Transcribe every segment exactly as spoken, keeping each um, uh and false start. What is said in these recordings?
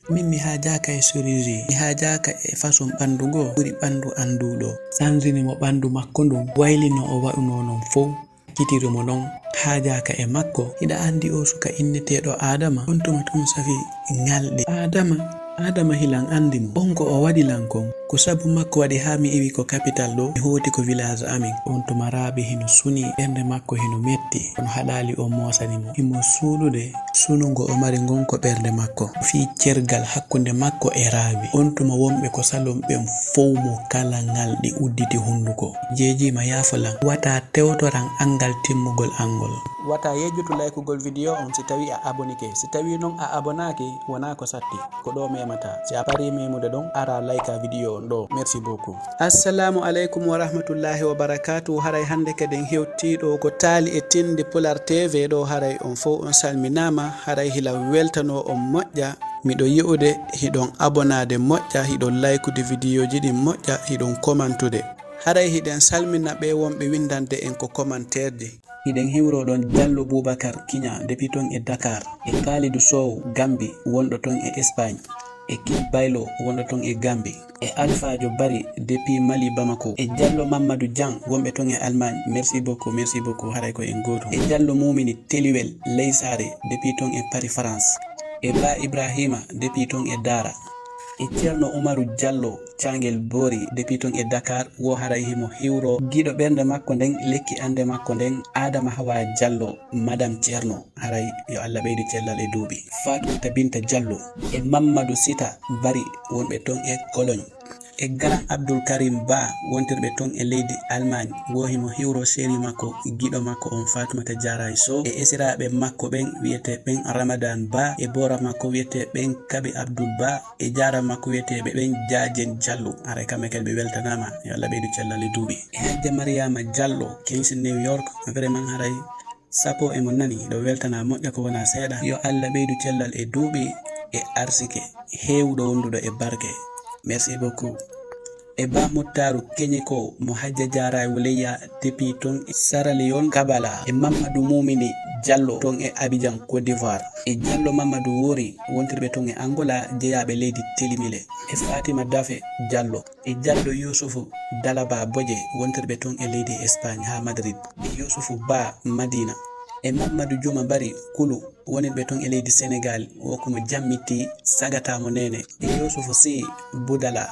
Min mi haajaaka e chirurgie, mi haajaaka e façon ɓanndu ngoo ɓuri ɓanndu an nduɗoo. Sanzini mo ɓanndu makko ndun, waylino o waɗunoo non fow. Accitiri mo non, haajaaka e makko. Hiɗa anndi oo suka inneteeɗo Aadama? On tuma tun safi ŋalɗi. Aadama, Aadama hilan anndi mo. On ko o waɗi lan kon, ko sabu makko waɗi haa mi iwi ko capital ɗoo, mi hooti ko village amin. On tuma Raabi hino sunii, ɓernde makko hino metti, kono haɗaali o moosani mo. Himo suuɗude, sunu ngo o mari ngon ko ɓernde makko. Fii cergal hakkunde makko e Raabi. On tuma wonɓe ko salon ɓen fow mo kala ŋalɗi udditi hunduko. Jeejiima yaafo lan, wata tewtoran anngal timmugol an ngol. Wata yejjutu laykugol video on si tawi a abonike. Si tawi non a abonaaki, wonaa ko satti. Ko ɗoo memata. Si a parii memude ɗon, ara layka video on ɗoo. Merci beaucoup. Assalamu aleykum wa rahmatullahi wa barakatuh. Haray hannde kadi en hewtii ɗoo ko taali e tinde Pular T V ɗoo. Haray on fow on salminaama. Haray hila weltanoo on moƴƴa. Miɗo yi'ude hiɗon abonaade moƴƴa, hiɗon laykude videoji ɗin moƴƴa, hiɗon commentude. Haray hiɗen salmina ɓee wonɓe winndande en ko commentaire ji. Hiɗen hiwroo ɗon Jallo Boubacar Kiña, depuis ton e Dakar, e Kalidou Sow Gambi, wonɗo ton e Espagne, e Kid Baylo, wonɗo ton e Gambi, e Alpha Dio Bari, depuis Mali, Bamako, e Jallo Mamadou Diang, wonɓe ton e Allemagne. Merci beaucoup, merci beaucoup, haray ko en gootum. E Jallo Mumini Teliwel Leysaare, depuis ton e Paris, France, e Ba Ibrahima, depuis ton e Daara, e Ceerno Umaru Jallo, Caangel Boori, depuis ton e Dakar, wo haray himo hiwroo giɗo ɓernde makko nden, lekki annde makko nden, Adama Hawa Jallo, Madame Ceerno, haray yo Allah ɓeydu cellal e duuɓi. Faatumata Binta Jallo e Mammadu Sita Bari, wonɓe ton e Cologne. E Garan Abdul Karim Ba, wontirɓe ton e leydi Allemagne, wo himo hiwroo seri makko, giɗo makko on Faatumata Jaaraay Sow, e esiraaɓe makko ɓen wiyetee ɓen Ramadan Ba, e boora makko wiyetee ɓen Kabi Abdul Ba, e jaara makko wiyeteeɓe ɓen Jaajen Jallo. Haray kamɓe kadi ɓe weltanaama, yo Allah ɓeydu cellal e duuɓi. E Hajja Mariama Jallo, Queens, New York, vraiment haray sapo e mo nani, ɗo weltanaa moƴƴa ko wonaa seeɗa. Yo Allah ɓeydu cellal e duuɓi e arsike heewuɗo wonduɗo e barke. Merci beaucoup. E Ba Muttaaru Keñiko mo Hajja Jaaraay Wuleyya, depuis ton e Sierra Leone, Kabala, e Mammadu Mumini Jallo ton e Abidjan, Côte d'Ivoire, e Jallo Mammadu Wori, wontirɓe ton e Angola, jeyaaɓe leydi Telimile, e Fatima Dafe Jallo, e Jallo Yusufu Dalaba Boje, wontirɓe ton e leydi Espagne haa Madrid, e Yusufu Ba Madina, e Mammadu Juma Bari Kulu, wonirɓe ton e leydi Senegal, wo ko mo jammitti sagata mo nene, e Yusufu Si Budala,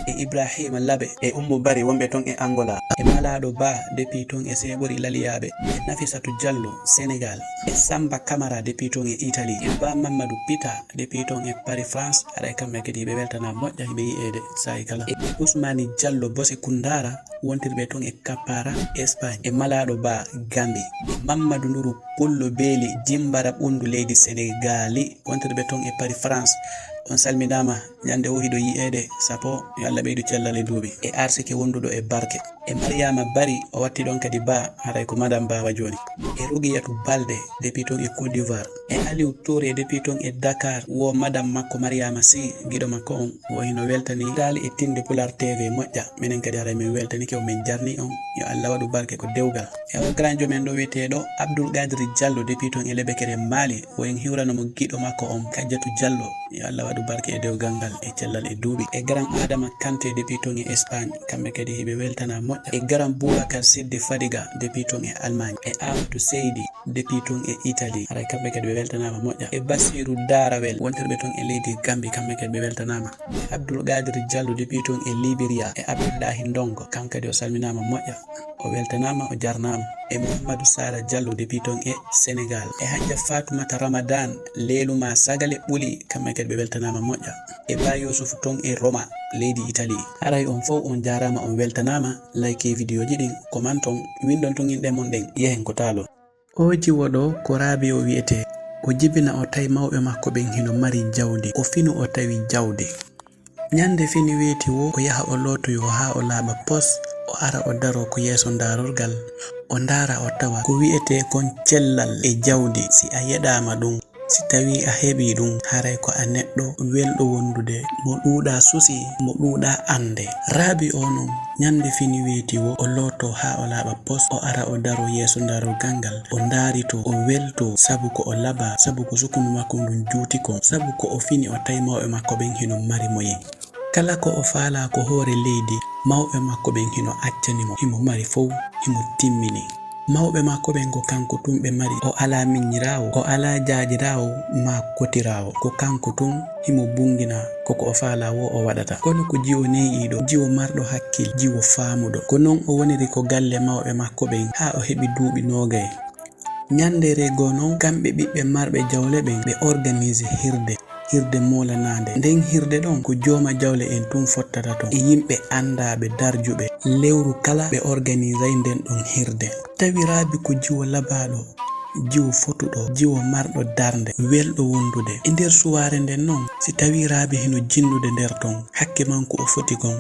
e Ibrahima Labe, e Ummu Bari wonɓe ton e Angola, e Malaaɗo Ba depuis ton e Seeɓori Laliyaaɓe, e Nafisatu Jallo Senegal, e Samba Kamara depuis ton e Italie, e Ba Mammadu Pita depuis ton e Paris, France, haray kamɓe kadi ɓe weltanaa moƴƴa, hiɓe yi'eede saa'i kala. E Usmani Jallo Bose Kundara, wontirɓe ton e Kappara, Espagne, e Malaaɗo Ba Gambi, e Mammadu Nuru Pullo Beeli Jimbara Ɓunndu leydi Senegaali, wontirɓe ton e Paris, France. On salminaama, ñande o hiɗo yi'eede, sapo, yo Allah ɓeydu cellal e duuɓi, e arsike wonduɗo e barke. E Mariama Bari, o watti ɗon kadi Ba, haray ko Madame Bawa jooni. E Rugiyatu Balde, depuis ton e Côte d'Ivoire. E Aliou Touré, depuis ton e Dakar, wo Madame makko Mariama Sy, giɗo makko on, wo hino weltani taali e tinde Pular T V moƴƴa. Minen kadi haray min weltanike on, min jarni on. Yo Allah waɗu barke ko dewgal. E o grand jomen ɗo wiyeteeɗo Abdoul Gadri Diallo, depuis ton e Lebekere Mali, wo en hiwrano mo giɗo makko on, Kajjatu Diallo. Yo Allah waɗu barke e dewgal ngal e cellal e duuɓi. E Garan Adama Kanté depuis ton e Espagne, kamɓe kadi hiɓe weltana moƴƴa. E Garan Boubacar Siddi Fadiga depuis ton e Allemagne. E Amadou Seydi depuis ton e Italie. Haray kamɓe kadi ɓe weltanaama moƴƴa. E Bassirou Darawel wontirɓe ton e leydi Gambie, kamɓe kadi ɓe weltanaama. E Abdoul Qadir Diallo depuis ton e Liberia. E Abdullahi Ndongo, kan kadi o salminaama moƴƴa. O weltanaama, o jarnaama. E Mouhamadou Sara Diallo depuis ton e Senegal. E Hajja Fatoumata Ramadan, Leeluma Sagale Ɓuli, kamɓe kadi ɓe weltanaama moƴƴa. E Ba Youssouf ton e Roma, leydi Italie. Haray on fow on jaaraama, on weltanaama. Like vidéo ji ɗin, comment ton, winndon ton inɗe mon ɗen. Yehen ko taalon. Oo jiwo ɗoo ko Raabi o wi'etee. O jibina o tawi mawɓe makko ɓen hino mari jawdi. O finu o tawi jawdi. Ñande fini weeti woo, o yaha o lootoyoo haa o laaɓa pos, o ara o daroo ko yeeso ndaarorgal, o ndaara o tawa ko wi'etee kon cellal e jawdi, si a yeɗaama ɗun, Si tawii a heɓii ɗum, haray ko a neɗɗo welɗo wondude, mo ɗuuɗaa susi, mo ɗuuɗaa annde. Raabi oo non, ñande fini weeti woo, o lootoo haa o laaɓa pos, o ara o daroo yeeso darorgal ngal, o ndaaritoo, o weltoo, sabu ko o labaa, sabu ko sukundu makko ndun juuti kon, sabu ko o fini o tawi mawɓe makko ɓen hino mari moyen. Kala ko o faalaa ko hoore leydi, mawɓe makko ɓen hino accani mo, himo mari fow, himo timmini. Mawɓe makko ɓen ko kanko tun ɓe mari, o alaa miñiraawo, o alaa jaajiraawo maa kotiraawo, ko kanko tun himo bungina, ko ko o faalaa woo o waɗata. Kono ko jiwo neeyiiɗo, jiwo marɗo hakkil, jiwo faamuɗo. Ko non o woniri ko galle mawɓe makko ɓen haa o heɓi duuɓi noogay. Ñande reegoo non, kamɓe ɓiɓɓe marɓe jawle ɓen, ɓe organise hirde, hirde moolanaande. Nden hirde ɗon, ko jooma jawle en tun fottata ton, e yimɓe andaaɓe darjuɓe. Lewru kala, ɓe organisay nden ɗon hirde. Tawi Raabi ko jiwo labaaɗo, jiwo fotuɗo, jiwo marɗo darnde, welɗo wondude. E nder suwaare nden non, si tawii Raabi hino jinnude nder ton, hakke man ko o foti kon,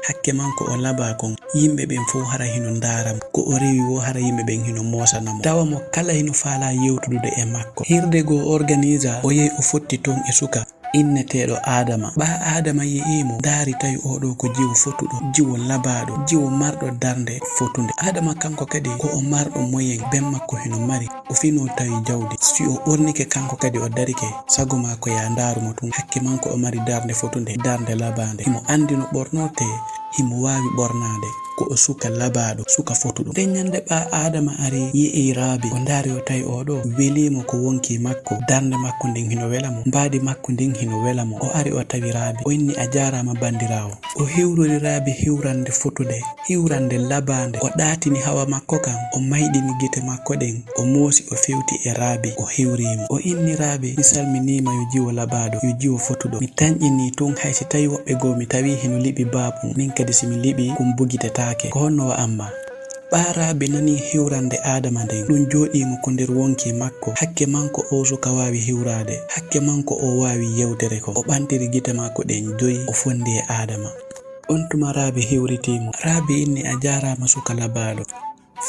hakke man ko o labaa kon, yimɓe ɓen fow hara hino ndaara mo. Ko o rewi woo hara yimɓe ɓen hino moosana mo. Tawa mo kala hino faalaa yewtudude e makko. Hirde goo organisa, o yehi o fotti ton e suka inneteeɗo Aadama. Ɓaa Aadama yi'ii mo, ndaari tawi oo ɗoo ko jiwo fotuɗo, jiwo labaaɗo, jiwo marɗo darnde fotunde. Aadama kanko kadi ko o marɗo moyen, ben makko hino mari. O finoo tawi jawdi. Si o ɓornike kanko kadi o darike, sago maa ko yaa ndaaru mo tun. Hakke man ko o mari darnde fotunde, darnde labaande. Himo andi no ɓornortee, himo waawi ɓornaade. Ko o suka labaaɗo, suka fotuɗo. Nden ñande ɓaa Aadama ari yi'ii Raabi, o ndaari o tawi oo ɗoo welii mo ko wonkii makko. Darnde makko nden hino wela mo, mbaadi makko ndin hino wela mo. O ari o tawi Raabi, o inni, "A jaaraama bandiraawo." O hiwrori Raabi hiwrande fotunde. Hiwrande labaande, o ɗaatini hawa makko kan, o mayɗini gite makko ɗen, o moosi, o fewti e Raabi, o hiwrii mo. O inni, "Raabi, mi salminii ma, yo jiwo labaaɗo, yo jiwo fotuɗo. Mi tanƴinii tun, hay si tawii woɓɓe goo mi tawii hino liɓi baabun, min kadi si mi liɓii, kun bugitetaake. Ko honno wa'an ma?" Ɓaa Raabi nanii hiwrande Aadama nden, ɗun jooɗii mo ko nder wonkii makko. Hakke man ko oo suka waawi hiwraade, hakke man ko oo waawi yewtere kon. O ɓantiri gite makko ɗen joyi, o fondi e Aadama. On tuma Raabi hiwritii mo. Raabi inni, "A jaaraama suka labaaɗo.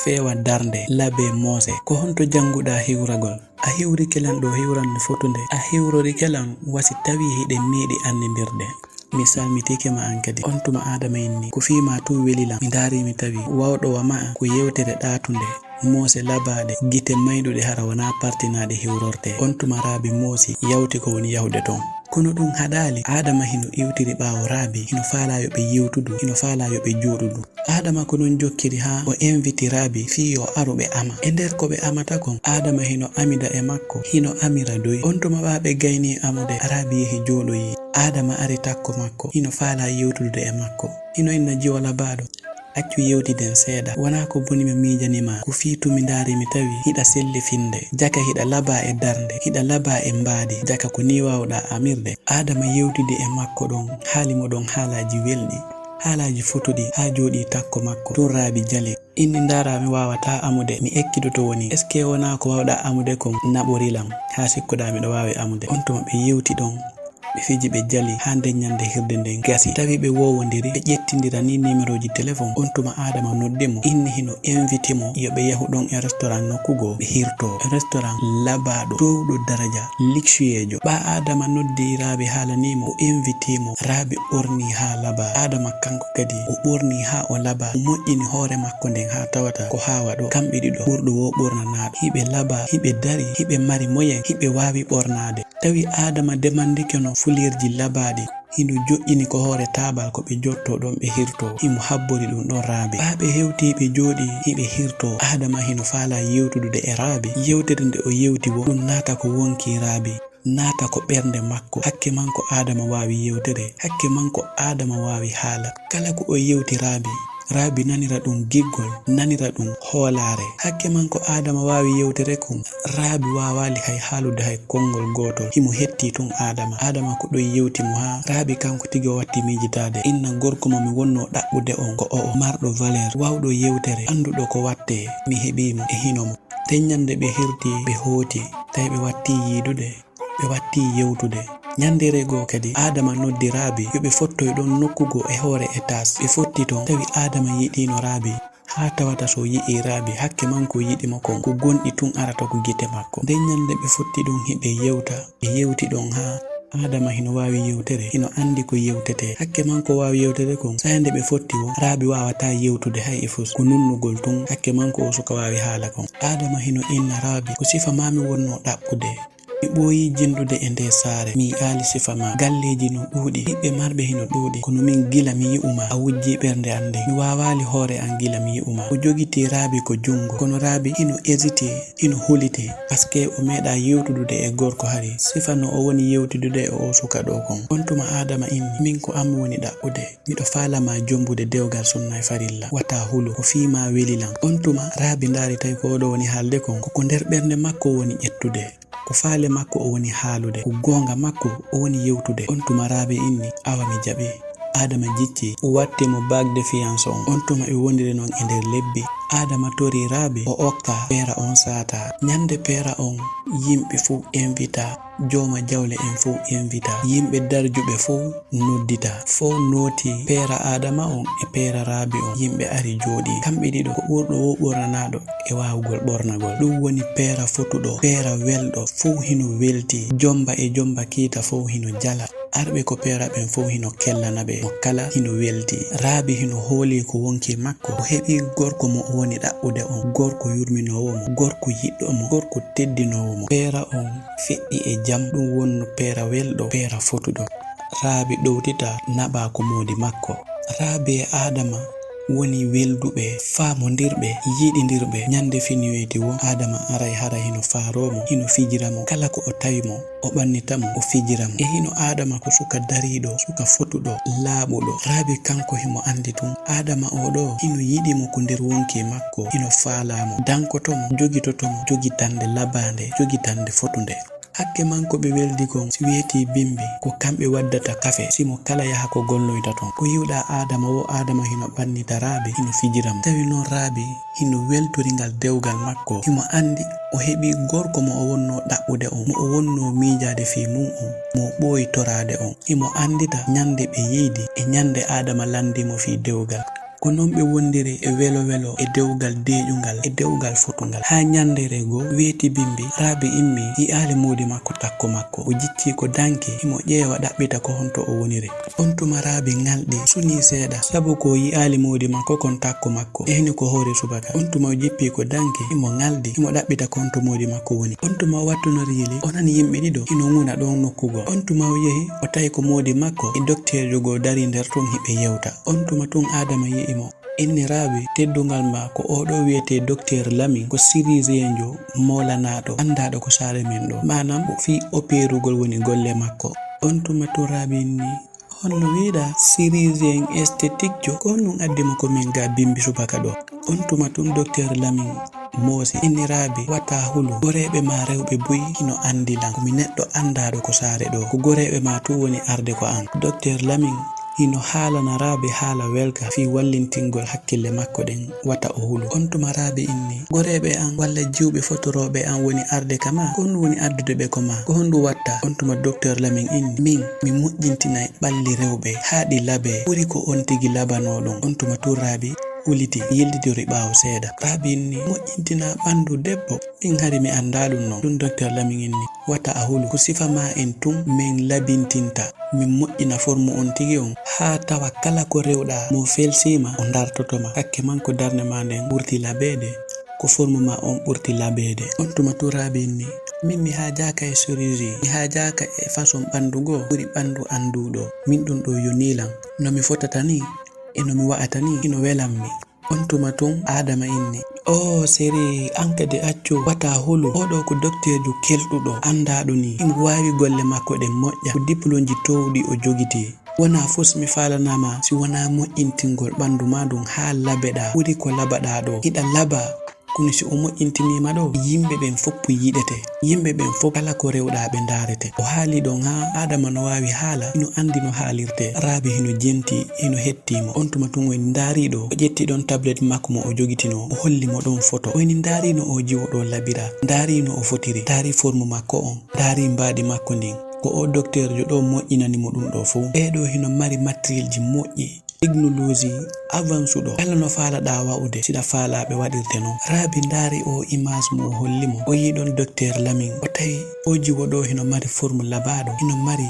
Feewa darnde, labee moose. Ko honto jannguɗaa hiwragol? A hiwrike lan ɗoo hiwrande fotunde. A hiwrorike lan wa si tawii hiɗen meeɗi annindirde. Mi salmitike ma an kadi." On tuma Aadama inni, "Ko fii maa tun weli lan. Mi ndaarii mi tawi wawɗo wa ma'a ko yewtere ɗaatunde. Moose labaaɗe, gite mayɗuɗe hara wonaa partinaaɗe hiwrortee." On tuma Raabi moosi, yawti ko woni yahude ton. Kono ɗun haɗaali, Aadama hino iwtiri ɓaawo Raabi, hino faalaa yo ɓe yewtudu, hino faalaa yo ɓe jooɗudu. Aadama ko non jokkiri haa o inviti Raabi fii yo aru ɓe ama. E nder ko ɓe amata kon, Aadama hino amida e makko, hino amira doy. On tuma ɓaa ɓe gaynii amude, Raabi yehi jooɗoyi. Aadama ari takko makko, hino faalaa yewtudude e makko. Hino inna, "Jiwo labaaɗo, accu yewtiden seeɗa. Wonaa ko boni mi miijani ma, ko fii tun mi ndaari mi tawi hiɗa selli finde. Jaka hiɗa labaa e darnde, hiɗa labaa e mbaadi, jaka ko nii waawuɗaa amirde." Aadama yewtidi e makko ɗon, haali mo ɗon haalaaji welɗi, haalaaji fotuɗi, haa jooɗii takko makko. Tun Raabi jali. Inni, "Ndaara, mi waawataa amude, mi ekkidoto woni. Est-ce que wonaa ko waawɗaa amude kon naɓori lan, haa sikkuɗaa miɗo waawi amude?" On tuma ɓe yewti ɗon. Ɓe fiji, ɓe jali, haa nden ñande hirde nden gasi. Tawi ɓe wowondiri, ɓe ƴettindira ni nimerooji telefon. On tuma Aadama noddi mo, inni hino inviti mo yo ɓe yahu ɗon e restaurant nokku goo, ɓe hirtoo. Restaurant labaaɗo, toowɗo daraja, luxueejo. Ɓaa Aadama noddi Raabi haalanii mo, o inviti mo. Raabi ɓornii haa labaa. Aadama kanko kadi, o ɓornii haa o labaa. O moƴƴini hoore makko nden haa tawata ko haa waɗo. Kamɓe ɗiɗo, ɓurɗo woo ɓornanaaɓe. Hiɓe labaa, hiɓe darii, hiɓe mari moyen, hiɓe waawi ɓornaade. Tawi Aadama demandike no fulirji labaaɗi, hino joƴƴini ko hoore taabal ko ɓe jottoo ɗon ɓe hirtoo, himo habbori ɗum ɗon Raabi. Ɓaa ɓe hewtii ɓe jooɗii hiɓe hirtoo, Aadama hino faalaa yewtudude e Raabi. Yewtere nde o yewti woo, ɗum naata ko wonkii Raabi, naata ko ɓernde makko. Hakke man ko Aadama waawi yewtere, hakke man ko Aadama waawi haala. Kala ko o yewti Raabi, Raabi nanira ɗum giggol, nanira ɗum hoolaare. Hakke man ko Aadama waawi yewtere kon, Raabi waawaali hay haalude hay konngol gootol. Himo hettii tun Aadama. Aadama ko ɗon yewti mo haa Raabi kanko tigi o watti miijitaade. Inna gorko mo mi wonnoo ɗaɓɓude on ko o'o, marɗo valeur, waawɗo yewtere, annduɗo ko wattee. Mi heɓii mo e hino mo. Nden ñande ɓe hirtii, ɓe hooti, tawi ɓe wattii yiidude. Ɓe wattii yewtude. Ñandeere goo kadi, Aadama noddi Raabi yo ɓe fottoy ɗon nokku goo e hoore etaas. Ɓe fotti ton, tawi Aadama yiɗiino Raabi. Haa tawata so yi'ii Raabi, hakke manko yiɗi mo kon, ko gonɗi tun arata ko gite makko. Nden ñande ɓe fotti ɗon hiɓe yewta, ɓe yewti ɗon haa Aadama hino waawi yewtere, hino anndi ko yewtetee. Hakke manko waawi yewtere kon, saa'i nde ɓe fotti woo, Raabi waawataa yewtude hay e fus. Ko nunnugol tun, hakke manko o suka waawi haala kon. Aadama hino inna Raabi, ko sifa maa mi wonnoo ɗaɓɓude. Mi ɓooyii jinndude e ndee saare, mi yi'aali sifa maa. Galleeji no ɗuuɗi, ɓiɓɓe marɓe hino ɗuuɗi, kono min gila mi yi'u maa, a wujjii ɓernde an nden. Mi waawaali hoore an gila mi yi'u maa. O jogitii Raabi ko junngo, kono Raabi hino hésité, hino huliti, paske o meeɗaa yewtudude e gorko hari, sifa no o woni yewtudude e oo suka ɗoo kon. On tuma Aadama inni, min ko an mi woni ɗaɓɓude. Miɗo faala maa jombude dewgal sunna e farilla. Wata hulu, ko fii maa weli lan. On tuma Raabi ndaari tawi ko oo ɗoo woni haalde kon, ko ko nder ɓernde makko woni ƴettude. Ko faale makko o woni haalude, ko goonga makko o woni yewtude. On tuma Raabi inni, awa mi jaɓii. Aadama jiccii, o watti mo bague de fiance on. On tuma ɓe wondiri non e nder lebbi. Aadama torii Raabi o okka peera on saata. Ñande peera on, yimɓe fow invita, jooma jawle en fow invita, yimɓe darjuɓe fow noddita. Fow nooti peera Aadama on e peera Raabi on. Yimɓe ari jooɗii. Kamɓe ɗiɗo, ko ɓurɗo woo ɓornanaaɗo e waawugol ɓornagol. Ɗum woni peera fotuɗo, peera welɗo, fow hino weltii. Jomba e jomba kiita fow hino jala. Arɓe ko peera ɓen fow hino kellana ɓe. Mo kala hino weltii. Raabi hino hoolii ko wonkii makko. O heɓii gorko mo o woni ɗaɓɓude on. Gorko yurminoowo mo. Gorko yiɗɗo mo. Gorko teddinoowo mo. Peera on feƴƴi e jam. Ɗum wonno peera welɗo, peera fotuɗo. Raabi ɗowtita naɓaa ko moodi makko. Raabi e Aadama woni welduɓe, faamondirɓe, yiɗindirɓe. Ñande finiyoyti woo, Aadama aray hara hino faaroo mo, hino fijira mo. Kala ko o tawi mo, o ɓannita mo, o fijira mo. E hino Aadama ko suka dariiɗo, suka fotuɗo, laaɓuɗo. Raabi kanko himo anndi tun, Aadama oo ɗoo hino yiɗi mo ko nder wonkii makko, hino faalaa mo, dankoto mo, jogitoto mo jogitannde labaande, jogitannde fotunde. Hakke manko ɓe weldi kon, si weetii bimbi, ko kamɓe waddata kafe, si mo kala yaha ko golloyta ton. Ko yi'uɗaa Aadama woo, Aadama hino ɓannita Raabi, hino fijira mo. Tawi non Raabi hino weltori ngal dewgal makko. Himo anndi o heɓii gorko mo o wonnoo ɗaɓɓude on, mo o wonnoo miijaade fii mun on, mo o ɓooyi toraade on. Himo anndita ñande ɓe yiidi e ñande Aadama lanndii mo fii dewgal. Ko non ɓe wondiri e welo-welo, e dewgal deeƴungal, e dewgal fotungal. Haa ñanndere goo, weeti bimbi, Raabi immii, yi'aali moodi makko takko makko. O jiccii ko danki, himo ƴeewa ɗaɓɓita ko honto o woniri. On tuma Raabi ŋalɗi, sunii seeɗa, sabu ko o yi'aali moodi makko kon takko makko. E hino ko hoore subaka. On tuma o jippii ko danki, himo ŋalɗi, himo ɗaɓɓita ko honto moodi makko woni. On tuma o wattunori yili, o nani yimɓe ɗiɗo hino ŋuna ɗon nokku goo. On tuma o yehi, o tawi ko moodi makko e dokteerjo goo darii nder ton hiɓe yewta. On tuma tun Aadama yi'i mo. Inni Raabi, teddungal maa, ko oo ɗoo wi'etee Dokteer Lamin, ko siriisiyenjo moolanaaɗo, anndaaɗo ko saare men ɗoo. Maanam, ko fii opeerugol woni golle makko. On tuma tun Raabi inni, honno wi'uɗaa siriisiyen estetikjo? Ko honɗun addi mo ko men gaa bimbi subaka ɗoo? On tuma tun Dokteer Lamin moosi, inni Raabi, wata hulu, goreeɓe maa rewɓe buy hino anndi lan. Ko mi neɗɗo anndaaɗo ko saare ɗoo. Ko goreeɓe maa tun woni arde ko an. Dokteer Lamin hino haalana Raabi haala welka fii wallintingol hakkille makko ɗen, wata o hulu. On tuma Raabi inni, goreeɓe an walla jiwɓe fotorooɓe an woni arde ka maa? Ko honɗun woni addude ɓe ko maa? Ko honɗun watta? On tuma Dokteer Lamin inni, min, mi moƴƴintinay ɓalli rewɓe haa ɗi labee, ɓuri ko on tigi labanoo ɗun. On tuma tun Raabi huliti, yilditori ɓaawo seeɗa. Raabi inni, moƴƴintinaa ɓandu debbo? Min hari mi anndaa ɗun non. Tun Dokteer Lamin inni, wata a hulu. Ko sifa maa en tun men labintinta. Min moƴƴina formu on tigi on, haa tawa kala ko rewɗaa mo felsii ma, o ndartoto ma. Hakke man ko darnde maa nden ɓurti labeede, ko formu maa on ɓurti labeede. On tuma tun Raabi inni, min mi haajaaka e chirurgie, mi haajaaka e façon ɓandu goo ɓuri ɓandu an ɗoo. Min ɗun ɗoo yonii lan. No mi fotata nii, e no mi wa'ata nii, hino welan mi. On tuma tun Aadama inni, oo Seri, an kadi accu, wata hulu. Oo ɗoo ko dokteerjo kelɗuɗo, anndaaɗo nii. Himo waawi golle makko ɗen moƴƴa. Ko dipolomji toowɗi o jogitii. Wonaa fus mi faalanaa ma si wonaa moƴƴintingol ɓandu maa ndun haa labeɗaa, ɓuri ko labaɗaa ɗoo. Hiɗa labaa, kono si o moƴƴintinii ma ɗoo, yimɓe ɓen fow yiɗete. Yimɓe ɓen fow kala ko rewɗaa ɓe ndaarete. O haali ɗon haa Aadama no waawi haala, hino anndi no haalirtee. Raabi hino jenti, hino hettii mo. On tuma tun o hini ndaarii ɗoo, o ƴetti ɗon tablet makko mo o jogitinoo, o holli mo ɗon foto. O hini ndaarii no oo jiwo ɗoo labiraa, ndaarii no o fotiri, ndaarii formu makko on, ndaarii mbaadi makko ndin. Ko oo dokteerjo ɗoo moƴƴinani mo ɗun ɗoo fow. Ɓee ɗoo hino mari mattirelji moƴƴi. technologie avansuɗo. Kala no faalaɗaa wa'ude, siɗa faalaa ɓe waɗirte non. Raabi ndaari o image mo o holli mo. O yi'i ɗon Docteur Lamin. O tawi o jiwo ɗo hino mari forme labaaɗo, hino mari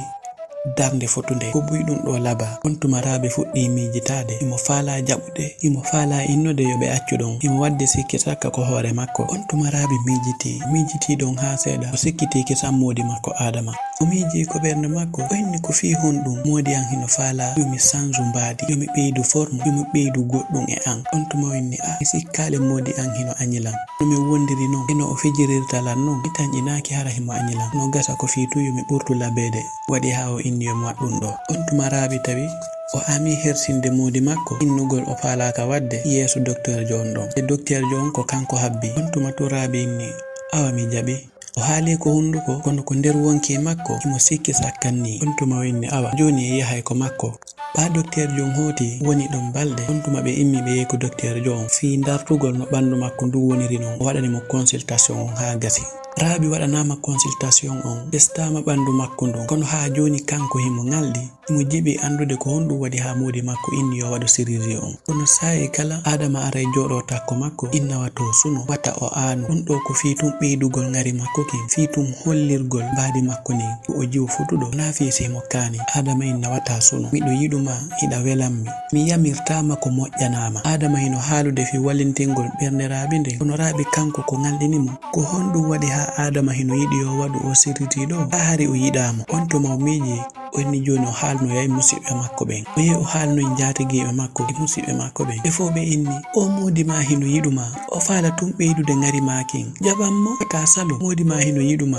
darnde fotunde. Ko buy ɗum ɗo laba. On tuma Raabi fuɗɗi miijitaade. Himo faalaa jaɓude. Himo faalaa innude yo ɓe accu ɗon. Himo waɗde sikki sakka ko hoore makko. On tuma Raabi miijitii. Miijitii ɗon haa seeɗa. O sikkitiki sammoodi makko Aadama. O miijii ko ɓernde makko, o inni ko fii honɗum moodi an hino faalaa yo mi sanju mbaadi, yo mi ɓeydu forme, yo mi ɓeydu goɗɗum e an. On tuma o inni, a, mi sikkaali moodi an hino añi lan. No min wondiri non, e no o fijirirta lan non, mi tanƴinaaki hara himo añi lan. No gasa ko fii tun yo mi ɓurtu labeede, waɗi haa o inni yo mi waɗ ɗum ɗo. On tuma Raabi tawi o amii hersinde moodi makko, innugol o faalaaka waɗde yeeso dokteerjo on ɗon. E dokteerjo on ko kanko habbi. On tuma tun Raabi inni, awa mi jaɓi. O haali ko hunduko, kono ko nder wonki makko, himo sikki sakkan nii. On tuma o inni, awa, jooni e yahay ko makko. Ɓaa dokteerjo on hooti, woni ɗon balɗe. On tuma ɓe immi ɓe yehi ko dokteerjo on, fii dartugol no ɓandu makko ndu woniri non. O waɗani mo consultation on haa gasi. Raabi waɗanaama consultation on, testaama ɓandu makko ndun, kono haa jooni kanko himo ŋalɗi. Himo jiɓi anndude ko honɗum waɗi haa moodi makko inni yo waɗu siriri on. Kono saa'i kala Aadama aray jooɗoo takko makko, inna wato suno, wata o aanu. Ɗum ɗo ko fii tun ɓeydugol ŋari makko kin, fii tun hollirgol mbaadi makko nin, ko o jiwo futuɗo, wonaa fii si himo kaani. Aadama inna wata suno, miɗo yiɗu ma, hiɗa welammi. Mi yamirtaama ko moƴƴanaama. Aadama hino haalude fii wallintingol ɓernde Raabi nden, kono Raabi kanko ko ŋalɗini mo. Ko honɗum waɗi haa Aadama hino yiɗi yo waɗu o siriri ɗo? Haa hari o yiɗaa mo. On tuma o miiji, o inni jooni o haalnoyay musiɓɓe makko ɓen. O yehi o haalnoyi njaatigiiɓe makko e musiɓɓe makko ɓen. Ɓe fow ɓe inni, o moodi ma hino yiɗu ma. O faala tun ɓeydude ŋari maa kin. Jaɓan mo, wata salo. Moodi ma hino yiɗu ma.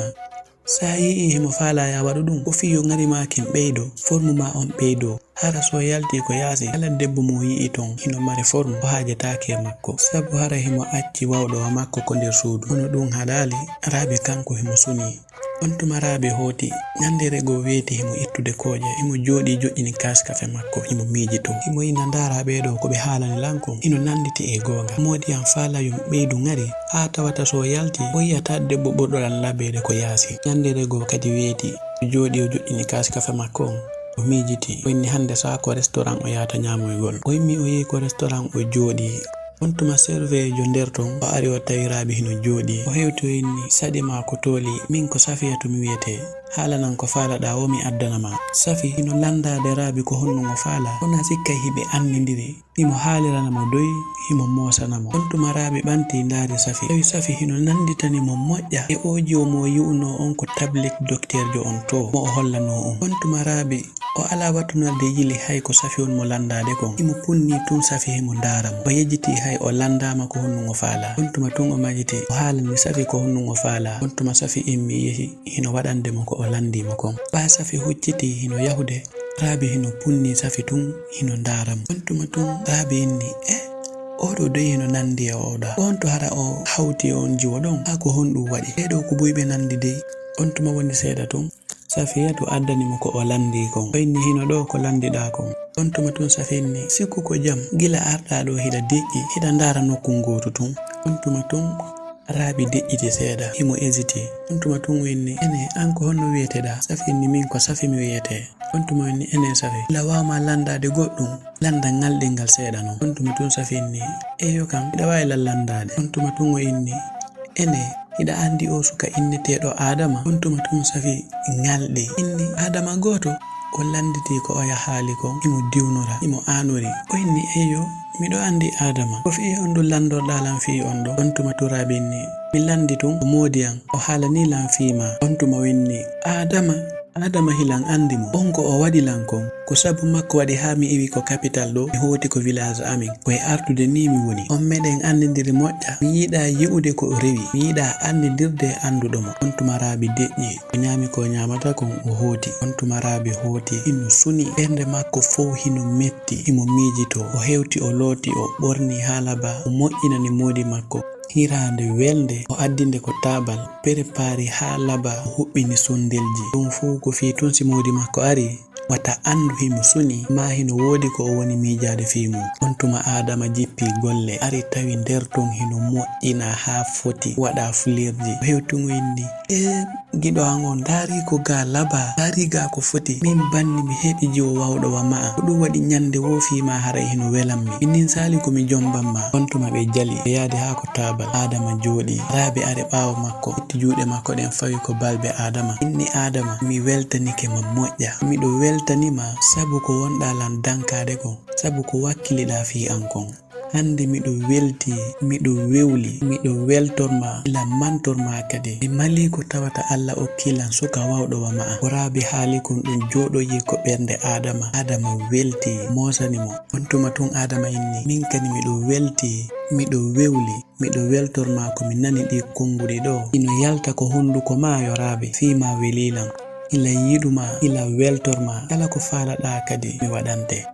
Sa yi'i himo faala ya waɗu ɗum, ko fii yo ŋari maa kin ɓeydo, forme maa on ɓeydo. Hara so yalti ko yaasi, kala debbo mo yi'i ton hino mari forme, o haajataake e makko. Sabu hara himo acci wawɗo wa makko ko nder suudu. Kono ɗum haɗaali, Raabi kanko himo suni. On tuma Raabi hooti, ɲanndere goo weeti himo ittude kooƴe, himo jooɗii joƴƴini kaas kafe makko, himo miijitoo. Himo ina ndaara ɓee ɗoo ko ɓe haalani lan kon, hino nannditi e goonga. Moodi an faala yo mi ɓeydu ŋari, haa tawata so o yalti, o yi'ataa debbo ɓurɗo lan labeede ko yaasi. Ɲanndere goo kadi weeti, o jooɗii o joƴƴini kaas kafe makko on, o miijitii. O inni hannde sa ko restaurant o yahata ɲaamoygol. O immii o yehi ko restaurant o jooɗii. On tuma serveejo nder ton, o ari o tawi Raabi hino jooɗii. O hewti o inni, saɗi ma ko tooli, min ko Safiyatu mi wi'etee. Haalanan ko faalaɗaa woo mi addana ma. Safi hino lanndaade Raabi ko honno o faalaa. Wonaa sikkay hiɓe anndindiri. Himo haalirana mo doy, himo moosana mo. On tuma Raabi ɓanti ndaari Safi. Tawi Safi hino nannditani mo moƴƴa e oo jiwo mo o yi'unoo on ko tablet dokteerjo on too, mo o hollanoo on. On tuma Raabi o alaa wattunorde yili hay ko Safi on mo lanndaade kon. Himo punni tun Safi himo ndaara mo. O yejjitii hay o lanndaama ko honno o faalaa. On tuma tun o majiti, o haalani Safi ko honno o faalaa. On tuma Safi immii yehi, hino waɗande mo ko o lanndii mo kon. Ɓaa Safi huccitii hino yahude, Raabi hino punni Safi tun, hino ndaara mo. On tuma tun Raabi inni, eh, oo ɗoo doy hino nanndi e oo ɗaa. On to hara o hawti on jiwo ɗon, haa ko honɗum waɗi? Ɓee ɗoo ko buy ɓe nanndi dey. On tuma woni seeɗa tun, Safiyatu addani mo ko o lanndii kon. O inni hino ɗoo ko lanndiɗaa kon. On tuma tun Safi inni, sikku ko jam, gila arɗaa ɗoo hiɗa deƴƴi, hiɗa ndaara nokku ngootu tun. On tuma tun Raabi deƴƴiti seeɗa, himo hésité. On tuma tun o inni, ene, an ko honno wi'eteɗaa? Safi inni, min ko Safi mi wi'etee. On tuma o inni, ene Safi, hila waawma lanndaade goɗɗum, lannda ŋalɗingal seeɗa non. On tuma tun Safi inni, eyyo kam, hiɗa waawi lan lanndaade. On tuma tun o inni, ene, hiɗa anndi oo suka inneteeɗo Aadama? On tuma tun Safi ŋalɗi. Inni, Aadama gooto? O lannditi ko oya haali kon, himo diwnora, himo aanori. O inni, eyyo, miɗo anndi Aadama. Ko fii honɗum lanndorɗaa lan fii on ɗoo? On tuma tun Raabi inni, mi lanndi tun ko moodi an, o haalanii lan fii maa. On tuma o inni, Aadama? Aadama hilan anndi mo. On ko o waɗi lan kon. Ko sabu makko waɗi haa mi iwi ko kapital ɗoo, mi hooti ko village amin. Ko e artude nii mi woni. On meɗen anndindiri moƴƴa. Mi yiɗaa yi'ude ko o rewi. Mi yiɗaa anndindirde e annduɗo mo. On tuma Raabi deƴƴi. O ɲaami ko o ɲaamata kon, o hooti. On tuma Raabi hooti, hino suni. Ɓernde makko fow hino metti. Himo miijitoo. O hewti, o looti, o ɓorni haa laba. O moƴƴinani moodi makko hiraande welnde. O addi nde ko taabal. Perepari haa laba. O huɓɓini sonndelji. Ɗum fow ko fii tun si moodi makko ari, wata anndu himo suni, maa hino woodi ko o woni miijaade fii mun. On tuma Aadama jippii golle, ari tawi nder ton hino moƴƴinaa haa foti, waɗaa fulirji. O hewti o inni, ee, Giɗo an on, ndaari ko ga laba, ndaari ga ko foti. Min banni mi heɓi jiwo wawɗo wa ma'a. Ko ɗum waɗi ñande wo fii ma haray hino welan mi. Min nin saali ko mi jomban ma. On tuma ɓe jali, ɓe yaadi haa ko taabal. Aadama jooɗi. Raabi ari ɓaawo makko, itti juuɗe makko ɗen fawi ko balbe Aadama. Inni Aadama, mi weltanike ma moƴƴa. Miɗo weltani ma sabu ko wonɗaa lan dankaade kon, sabu ko wakkiliɗaa fii an kon. Hannde miɗo weltii, miɗo wewli, miɗo weltor ma, ila mantor ma kadi. Mi malii ko tawata Alla okkii lan suka wawɗo wa ma'a. Ko Raabi haali kon ɗum jooɗoyi ko ɓernde Aadama. Aadama weltii, moosani mo. On tuma tun Aadama inni, min kadi miɗo weltii, miɗo wewli, miɗo weltor ma ko mi nani ɗii konnguɗi ɗoo. Ino yalta ko hunnduko ma yo Raabi, fii ma welii lan. Ila yiɗu ma, ila weltor ma, kala ko faalaɗaa kadi mi waɗante.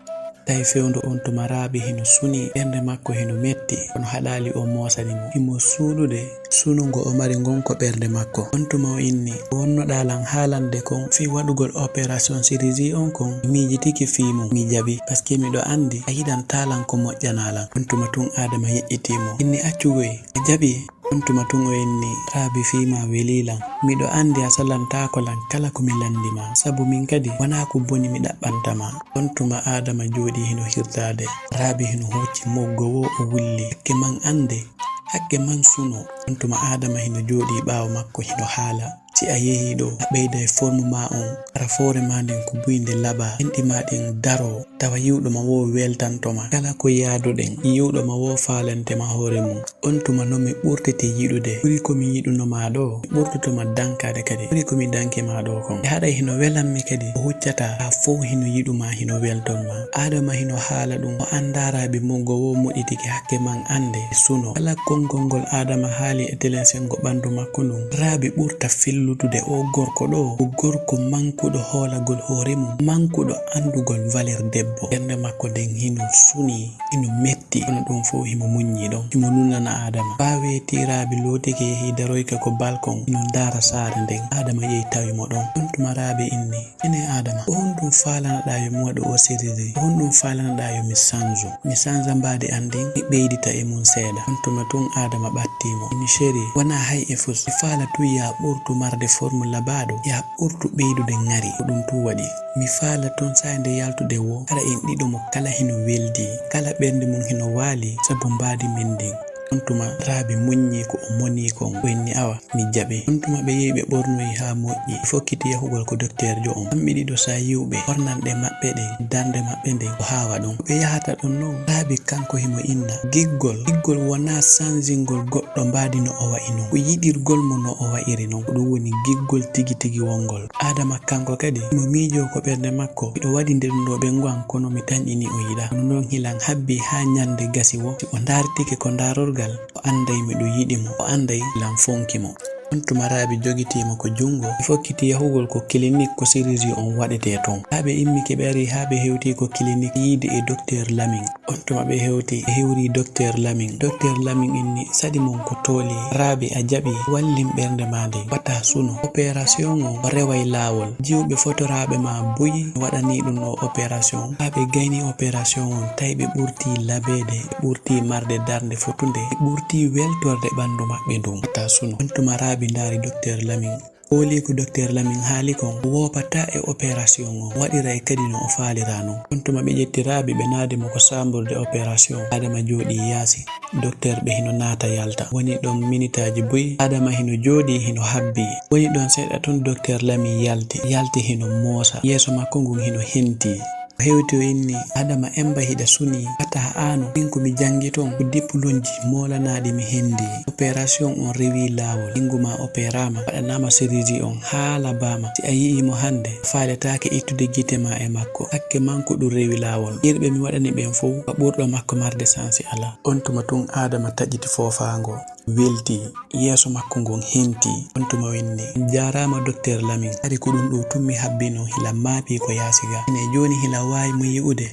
Tawi fewndo on tuma Raabi hino suni, ɓernde makko hino metti, kono haɗaali o moosani mo. Himo suuɗude sunungo o mari ngon ko ɓernde makko. On tuma o inni, ko wonnoɗaa lan haalande kon fii waɗugol opération chirurgie on kon, mi miijitike fii mun, mi jaɓi, parce que miɗo anndi a yiɗantaa lan ko moƴƴanaa lan. On tuma tun Aadama yeƴƴitii mo. Inni, accu goy, a jaɓi? On tuma tun o inni, Raabi fii ma welii lan. Miɗo anndi a salantaako lan kala ko mi lanndi ma, sabu min kadi wanaa ko boni mi ɗaɓɓanta ma. On tuma Aadama jooɗii hino hirtaade. Raabi hino huuci moggo woo o wulli. Hakke man annde, hakke man suno. On tuma Aadama hino jooɗii ɓaawo makko hino haala. Si a yehii ɗoo, a ɓeyday forme maa on, hara foore maa nden ko buy nde labaa, enɗi maa ɗin daroo, tawa yi'uɗo ma woo weltanto ma. Kala ko yaadoɗen, yi'uɗo ma woo faalante ma hoore mun. On tuma no mi ɓurtete yiɗude, ɓuri ko mi yiɗuno ma ɗoo, mi ɓurtoto ma dankaade kadi, ɓuri ko mi danki ma ɗoo kon. E haray hino welan mi kadi, ko huccata haa fow hino yiɗu ma, hino welton ma. Aadama hino haala ɗum, o anndaa Raabi moggo woo moɗitike hakke man annde e suno. Kala konngol ngol Aadama haali e telensengo ɓanndu makko ndun, Raabi ɓurta fellutude. Oo gorko ɗoo, ko gorko mankuɗo hoolagol hoore mun, mankuɗo anndugol valeur debbo. Ɓernde makko nden hino suni, hino metti, kono ɗum fow himo muññi ɗon, himo nunana Aadama. Faa weetii Raabi lootike yehii daroyke ko balkon, hino ndaara saare nden. Aadama yehi tawi mo ɗon. On tuma Raabi inni, Ene Aadama, ko honɗum faalanaɗaa yo mi waɗu oo siriri? Ko honɗum faalanaɗaa yo mi sanju? Mi sanja mbaadi an ndin, mi ɓeydita e mun seeɗa. On tuma tun Aadama ɓattii mo. Mi chéri, wanaa hay e fus. Mi faala tun yaa ɓurtu marde forme labaaɗo, yaa ɓurtu ɓeydude ŋari. Ko ɗum tun waɗi. Mi faala tun saay nde yaltude woo, hara en ɗiɗo mo kala hino weldi, kala ɓernde mun hino waali sabu mbaadi men ndin. On tuma Raabi muññi ko o moni kon, o inni, Awa, mi jaɓi. On tuma ɓe yehi ɓe ɓornoyi haa moƴƴi, ɓe fokkiti yahugol ko dokteerjo on. Kamɓe ɗiɗo sa yi'u ɓe, ɓornanɗe maɓɓe ɗen, darnde maɓɓe nden, ko haawa ɗon. Ko ɓe yahata ɗon non, Raabi kanko himo inna. Giggol, giggol wonaa sanjingol goɗɗo mbaadi no o wa'i non. Ko yiɗirgol mo no o wa'iri non. Ko ɗum woni giggol tigi tigi wongol. Aadama kanko kadi, himo miijoo ko ɓernde makko, miɗo waɗi nde ɗum ɗoo ɓengu an, kono mi tanƴinii o yiɗaa. Kono non hilan habbii haa ñannde gasi woo, si o ndaartike ko ndaarorgal, o annday miɗo yiɗi mo, o annday lan fonki mo. On tuma Raabi jogitii mo ko junngo, ɓe fokkiti yahugol ko kilinik ko siriji on waɗetee ton. Haa ɓe immike ɓe arii haa ɓe hewtii ko kilinik yiide e dokteer Lamin. On tuma ɓe hewtii, ɓe hewrii dokteer Lamin. Dokteer Lamin inni, Saɗi mon ko tooli, Raabi a jaɓii, wallin ɓernde maa nden, wata suno. Operasiyon on o reway laawol. Jiwɓe fotoraaɓe maa buy waɗanii ɗum o operasiyon. Haa ɓe gaynii operasiyon on, tawi ɓe ɓurtii labeede, ɓe ɓurtii marde darnde fotunde, ɓe ɓurtii weltorde ɓanndu maɓɓe ndun. Wata suno. On tuma Raabi ndaari dokteer Lamin. Hoolii ko dokteer Lamin haali kon, o woopataa e operasiyon on, o waɗiray kadi no o faaliraa non. On tuma ɓe ƴetti Raabi ɓe naadi mo ko saambur de operasiyon. Aadama jooɗii yaasi. Dokteer ɓe hino naata yalta. Woni ɗon minitaaji buy, Aadama hino jooɗii hino habbii. Woni ɗon seeɗa tun dokteer Lamin yalti. Yalti hino moosa. Yeeso makko ngun hino hentii. O hewti o inni, Aadama, emba hiɗa sunii, wata aano, min ko mi janngi ton ko diplomji moolanaaɗi mi hendii. Operasiyon on rewii laawol, ɓeyngu maa operaama, waɗanaama siriji on haa labaama. Si a yi'ii mo hannde, a faaletaake ittude gite maa e makko. Hakke man ko ɗum rewi laawol. Yirɓe mi waɗani ɓen fow, ko ɓurɗo makko marde sansi alaa. On tuma tun Aadama taƴiti foofaango. Weltii, yeeso makko ngon hentii. On tuma o inni, Jaaraama dokteer Lamin, hari ko ɗum ɗoo tun mi habbinoo, hila maapii ko yaasi ga. Ine jooni hila waawi mo yi'ude.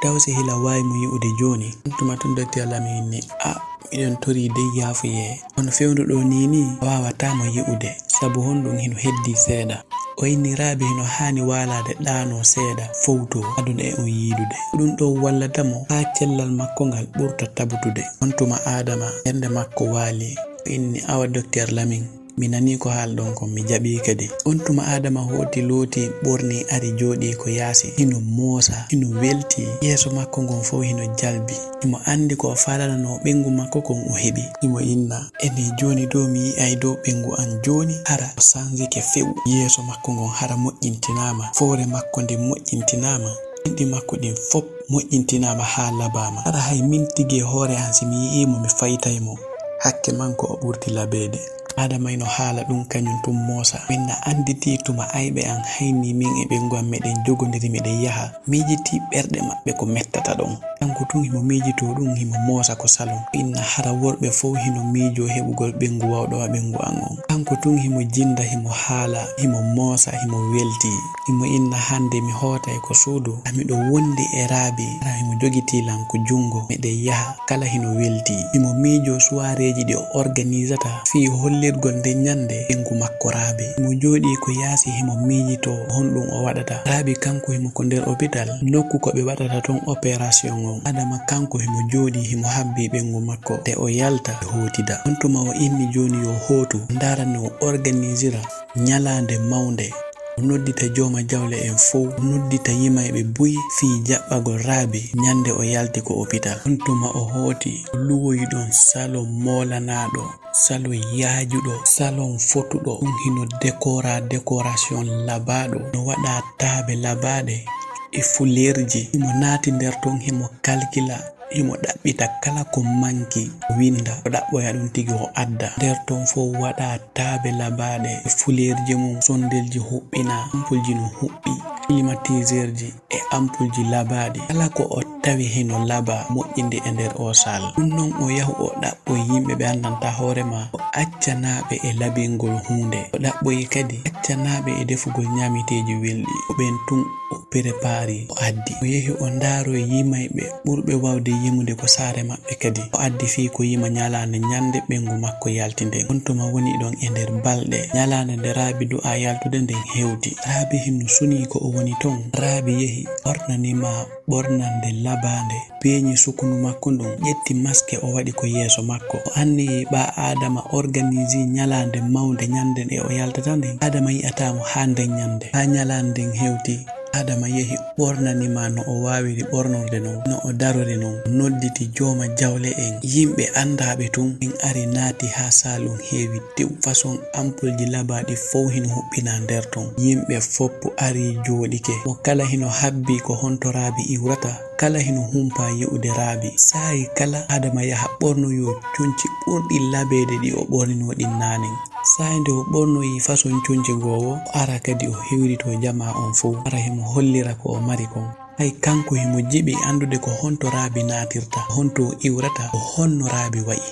Taw si hila waawi mo yi'ude jooni? On tuma tun dokteer Lamin inni, A, miɗen torii dey yaafuyee. Kono fewndo ɗoo nii nii, a waawataa mo yi'ude, sabu honɗum hino heddii seeɗa. O inni Raabi hino haani waalaade ɗaanoo seeɗa, fowtoo, aduna e on yiidude. Ko ɗum ɗoo wallata mo haa cellal makko ngal ɓurta tabutude. On tuma Aadama, ɓernde makko waali. O inni, Awa dokteer Lamin, Mi nanii ko haalɗon kon, mi jaɓii kadi. On tuma Aadama hooti, looti, ɓorni, ari jooɗii ko yaasi. Hino moosa, hino weltii. Yeeso makko ngon fow hino jalbi. Himo anndi ko o faalananoo ɓeyngu makko kon o heɓii. Himo inna, "Enee, jooni dow mi yi'ay dow ɓeyngu an jooni, hara o sanjike few. Yeeso makko ngon hara moƴƴintinaama. Fowre makko nden moƴƴintinaama. Ɓinɗi makko ɗin fow moƴƴintinaama haa labaama. Hara hay min tigi e hoore an, si mi yi'ii mo, mi faytay mo. Hakke man ko o ɓurdi labeede." Aadama hino haala ɗun kañun tun moosa. Min na annditi tuma ayɓe an haynii min e ɓeyngu an, meɗen jogondiri, meɗen yaha. Miijitii ɓerɗe maɓɓe ko mettata ɗon. Kanko tun himo miijitoo ɗun, himo moosa ko salon. Inna hara worɓe fow hino miijoo heɓugol ɓeyngu wawɗo wa ɓeyngu an on. Kanko tun himo jinda, himo haala, himo moosa, himo weltii. Himo inna, "Hande mi hootay ko suudu, a miɗo wondi e Raabi, hara himo jogitii lan ko jungo, meɗen yaha." Kala hino weltii. Himo miijoo suwaareeji ɗi o organisata fii hollirgol nden ñande ɓeyngu makko Raabi. Himo jooɗii ko yaasi, himo miijitoo honɗun o waɗata. Raabi kanko himo ko nder opital, nokku ko ɓe waɗata ton operasiyon on. Aadama kanko himo jooɗii, himo habbii ɓeyngu makko, te o yalta e hootida. On tuma o inni jooni yo hootu, o ndaara no o organisira ñalaande mawnde. O noddita jooma jawle en fow, o noddita yimayɓe buy fii jaɓɓagol Raabi ñande o yalti ko opital. On tuma o hooti, o luwoyi ɗon salon moolanaaɗo, salon yaajuɗo, salon fotuɗo. Ɗun hino dekora dekorasiyon labaaɗo, no waɗa taabe labaaɗe e fuleerji. Himo naati nder ton, himo kalkila. Himo ɗaɓɓita kala ko manki, o winda, o ɗaɓɓoya ɗun tigi, o adda. Nder ton fow waɗa taabe labaaɗe e fuleerji mun, sondelji huɓɓinaa, ampulji no huɓɓi, klimatiseerji e ampulji labaaɗi. Kala ko o tawi hino labaa, moƴƴinde e nder oo sal. Ɗun non o yahu o ɗaɓɓoy yimɓe ɓe anndantaa hoore maa, o accanaa ɓe e labingol huunde. O ɗaɓɓoyi kadi accanaa ɓe e defugol ñaameteeji welɗi. Ko ɓen tun o prepari, o addi. O yehi o ndaaroyi yimayɓe ɓurɓe wawde yimude ko saare maɓɓe kadi. O addi fii ko yima ñalaande ñande ɓeyngu makko yalti nden. On tuma woni ɗon e nder balɗe. Ñalaande nde Raabi du'aa yaltude nden hewti. Raabi hino sunii ko o woni ton. Raabi yehi, ɓornani maa ɓornande labaande, peeñi sukunu makko ndun, ƴetti maske o waɗi ko yeeso makko. O anniyi ɓaa Aadama organisi ñalaande mawnde ñande nde o yaltata nden. Aadama yi'ataa mo haa nden ñande, haa ñalaande nden hewti. Aadama yehi ɓornani maa no o waawiri ɓornorde non, no o darori non. O nodditi jooma jawle en, yimɓe andaaɓe tun, en ari naati haa salon heewi tew. Façon ampulji labaaɗi fow hino huɓɓinaa nder ton. Yimɓe foppu ari jooɗike. Mo kala hino habbii ko honto Raabi iwrata. Kala hino humpaa yi'ude Raabi. Saa'i kala Aadama yaha ɓornoyoo conci ɓurɗi labeede ɗi o ɓorninoo ɗin naanen. Saa'i nde o ɓornoyii façon conci goo woo, o ara kadi o hewritoo jamaa on fow. Hara himo hollira ko o mari kon. Hay kanko himo jiɓi anndude ko honto Raabi naatirta, honto o iwrata, ko honno Raabi wa'i.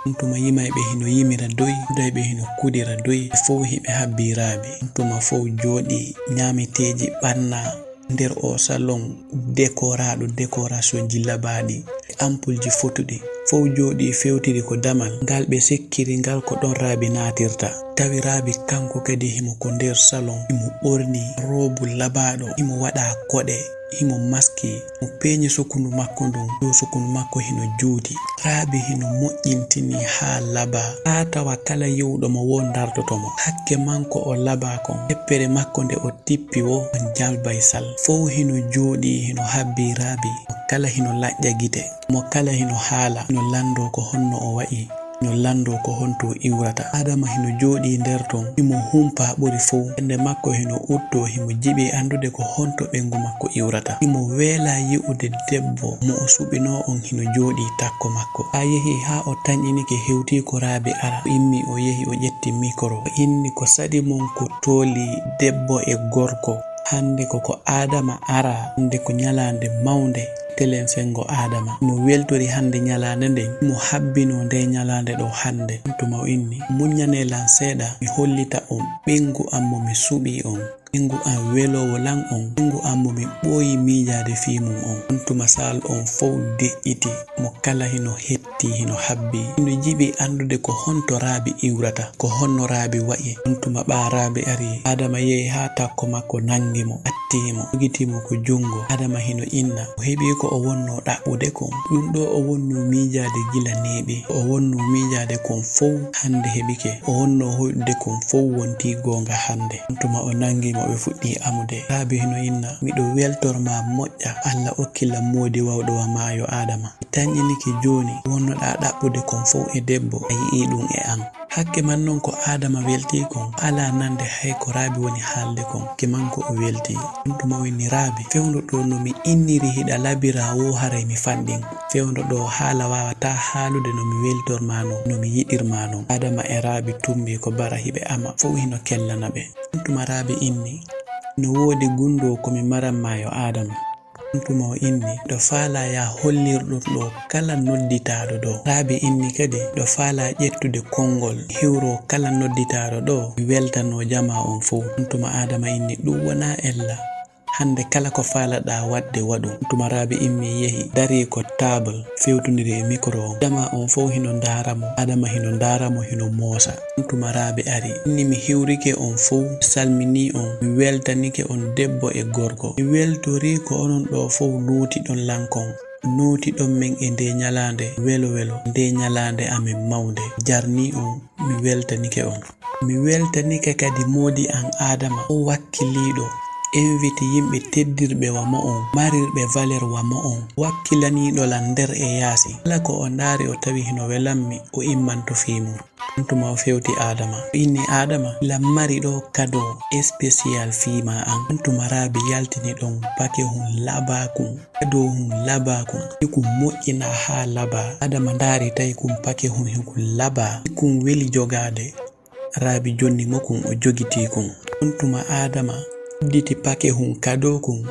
On tuma yimayɓe hino yimira doy, kudayɓe hino kudira doy, ɓe fow hiɓe habbii Raabi. On tuma fow jooɗii, ñaameteeji ɓannaa. Nder oo salon dekoraaɗo dekorasionji labaaɗi e ampulji fotuɗi, fow jooɗii fewtiri ko damal ngal ɓe sikkiri ngal ko ɗon Raabi naatirta. Tawi Raabi kanko kadi himo ko nder salon, himo ɓorni roobu labaaɗo, himo waɗa koɗe, himo maski, himo peeñi sukunu makko ndun, dow sukunu makko hino juuti. Raabi hino moƴƴintini haa labaa, haa tawa kala yi'uɗo mo woo ndartoto mo. Hakke man ko o labaa kon, heppere makko nde o tippi woo on jalbay sal. Fow hino jooɗii, hino habbii Raabi. Mo kala hino laƴƴa gite. Mo kala hino haala, hino lanndoo ko honno o wa'i, hino lanndoo ko honto o iwrata. Aadama hino jooɗii nder ton, himo humpaa ɓuri fow. Ɓernde makko hino uttoo, himo jiɓi anndude ko honto ɓeyngu makko iwrata. Himo weelaa yi'ude debbo mo o suɓinoo on hino jooɗii takko makko. Haa yehi haa o tanƴinike hewtii ko Raabi ara. O immii o yehi o ƴetti mikoro. O inni ko saɗi mon ko tooli debbo e gorko. Hannde ko ko Aadama ara, hannde ko ñalaande mawnde, telen senngo Aadama. Himo weltori hannde ñalaande nden, himo habbinoo ndee ñalaande ɗoo hannde. On tuma o inni, muññanee lan seeɗa, mi hollita on ɓeyngu an mo mi suɓii on. Ɓeyngu an weloowo lan on, ɓeyngu an mo mi ɓooyi miijaade fii mun on. On tuma sal on fow deƴƴiti, mo kala hino hetti, hino habbii. Hino jiɓi anndude ko honto Raabi iwrata, ko honno Raabi wa'i. On tuma ɓaa Raabi ari, Aadama yehi haa takko makko nanngi mo, Tiimo, jogitii mo ko junngo. Adama hino inna, o heɓii ko o wonnoo ɗaɓɓude kon. Ɗum ɗoo o wonnoo miijaade gila neeɓi. Ko o wonnoo miijaade kon fow hannde heɓike. O wonnoo hoyɗude kon fow wontii goonga hannde. On tuma o nanngi mo, ɓe fuɗɗii amude. Raabi hino inna, miɗo weltor maa moƴƴa. Alla okki lan moodi wawɗo wa maayo Adama. Mi tanƴinike jooni, ko wonnoɗaa ɗaɓɓude kon fow e debbo, a yi'ii ɗum e an. Hakke man non ko Aadama weltii kon, alaa nande hay ko Raabi woni haalde kon, hakke man ko o weltii. On tuma o inni Raabi, fewndo ɗoo no mi inniri hiɗa labira woo haray mi fanɗin. Fewndo ɗoo haala waawataa haalude no mi weltor maa non, no mi yiɗir maa non. Aadama e Raabi tumbii ko bara hiɓe ama, fow hino kellana ɓe. On tuma Raabi inni, no woodi gunndoo ko mi maran maa yo Aadama. On tuma o inni, miɗo faalaa yaa hollir ɗum ɗoo kala nodditaaɗo ɗoo. Raabi inni kadi, miɗo faalaa ƴettude konngol, hiwroo kala nodditaaɗo ɗoo, mi weltanoo jamaa on fow. On tuma Aadama inni, ɗum wonaa ella. Hannde kala ko faalaɗaa waɗde, waɗu. On tuma Raabi immii yehi, darii ko taabal, fewtondiri e mikro on. Jamaa on fow hino ndaara mo, Aadama hino ndaara mo, hino moosa. On tuma Raabi ari, inni, mi hiwrike on fow, mi salminii on, mi weltanike on debbo e gorko. Mi weltorii ko onon ɗoo fow luutiɗon lan kon, nootiɗon men e ndee ñalaande welo welo, ndee ñalaande amen mawnde. Jarnii on, mi weltanike on. Mi weltanike kadi moodi an Aadama, o wakkiliiɗo, invite yimɓe teddirɓe wa mo'on, marirɓe valeur wa mo'on, wakkilaniiɗo lan nder e yaasi. Kala ko o ndaari o tawi hino welammi, o immanto fii mun. On tuma o fewti Aadama. O inni Aadama, hiɗa mari ɗoo kado spécial fii maa an. On tuma Raabi yaltini ɗon pake hun labaa kun, kado hun labaa kun. Hikun moƴƴinaa haa labaa. Aadama ndaari tawi kun pake hun hikun labaa. Hikun weli jogaade. Raabi jonni mo kun, o jogitii kun. On tuma Aadama udditi pake hun kado kun,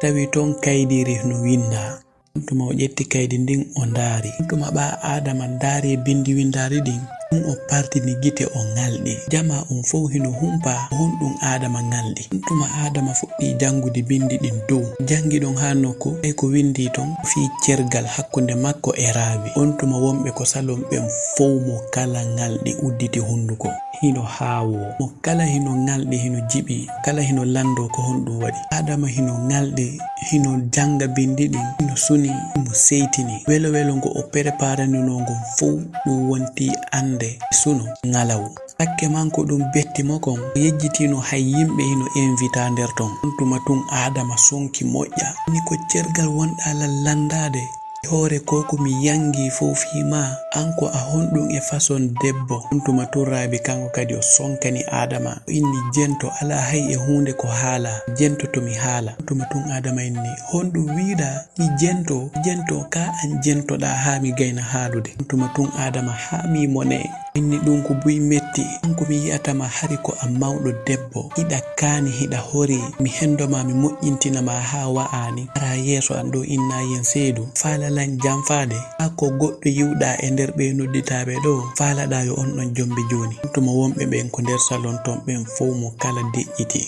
tawi ton kaydiiri no winndaa. On tuma o ƴetti kaydi ndin, o ndaari. On tuma ɓaa Aadama ndaari bindi winndaari ɗin, ɗum o partini gite, o ŋalɗi. Jamaa on fow hino humpaa ko honɗum Aadama ŋalɗi. On tuma Aadama fuɗɗii janngude bindi ɗin dow. Janngi ɗon haa nokku, tawi ko winndii ton fii cergal hakkunde makko e Raabi. On tuma wonɓe ko salon ɓen fow mo kala ŋalɗi udditi hunnduko. Hino haawoo. Mo kala hino ŋalɗi, hino jiɓi, kala hino lanndoo ko honɗum waɗi. Aadama hino ŋalɗi, hino jannga bindi ɗin, hino suni, himo seytini. Welo welo ngo o preparaninoo ngon fow, ɗum wonti annde suno ŋalaw. Hakke man ko ɗum betti mo kon, o yejjitino hay yimɓe hino invita nder ton. On tuma tun Aadama sonki moƴƴa. Ni ko cergal wonɗaa lan lanndaade. Hoore ko ko mi yangi fow fii maa, an ko a honɗum e façon debbo? On tuma tun Raabi kanko kadi o sonkani Aadama. O inni jento, alaa hay e huunde ko haalaa. Jento to mi haala. On tuma tun Aadama inni, honɗum wiiɗaa? Mi jento, mi jento, ka an jentoɗaa haa mi gayna haalude. On tuma tun Aadama haami mo ne. Inni ɗum ko buy metti, an ko mi yi'ata ma hari ko a mawɗo debbo, hiɗa kaani, hiɗa hori, mi hendo ma, mi moƴƴintina ma haa wa'ani, ara yeeso an ɗo inna yen seedu, faala lan janfaade, haa ko goɗɗo yi'uɗa e nder ɓe nodditaaɓe ɗo, faalaɗa yo on ɗon jombe jooni. On tuma wonɓe ɓen ko nder salon ton ɓen fow mo kala deƴƴiti.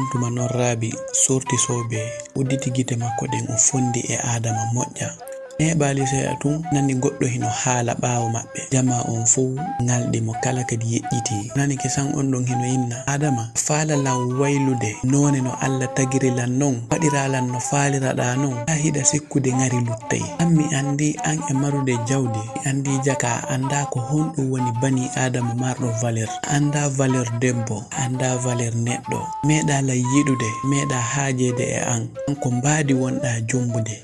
On tuma non Raabi sorti soobee, udditi gite makko ɗen, o fondi e Aadama moƴƴa. Neeɓaali seeɗa tun, nani goɗɗo hino haala ɓaawo maɓɓe. Jamaa on fow ŋalɗi mo, kala kadi yeƴƴiti. Nani kisan on ɗon hino inna, Aadama, faala lan waylude noone no Alla tagiri lan non, waɗira lan no faaliraɗaa non, haa hiɗa sikkude ŋari luttay. An mi anndi an e marude jawdi, mi anndi jaka, a anndaa ko honɗum woni banii Aadama marɗo valeur. A anndaa valeur debbo, a anndaa valeur neɗɗo. Meeɗaa lan yiɗude, meeɗaa haajeede e an. An ko mbaadi wonɗaa jombude,